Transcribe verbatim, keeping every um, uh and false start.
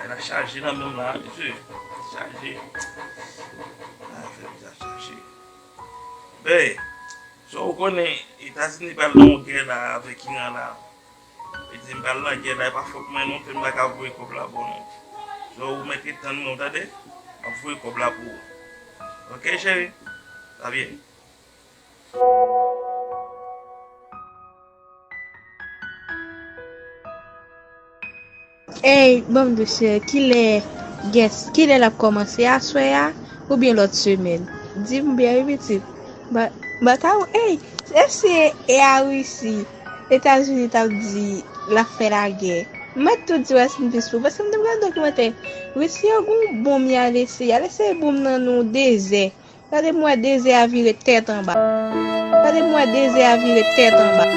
Bagay la chaje nan men m la, mesye. Chaje. Bagay fè m sa chaje. Bèy, so ou konnen Etazini pral nan yon gè la avèk Iran la. Li di m pral nan gè la, e pa fòt mwen non, ke m pa ka voye kòb la ba w non. So ou mèt ret tann mwen, ou tande? M ap voye kòb la pou ou. Oke, cheri? Sa byen. Ey, ban m di w, cheri, kilè gès, kilè l ap kòmanse, aswè a oubyen lòt semèn? Di m byen wi pitit. Ba, ba ta w, ey, èske e a Risi, Etazini t ap di l ap fè lagè? M mèt tou di w rest in peace pou, paske m te gade dokimantè, Risi yo gen yon bonm y al eseye, y al eseye bonm nan nan yon dezè. Gade m wè dezè a vire tèt anba. Gade m wè dezè a vire tèt anba.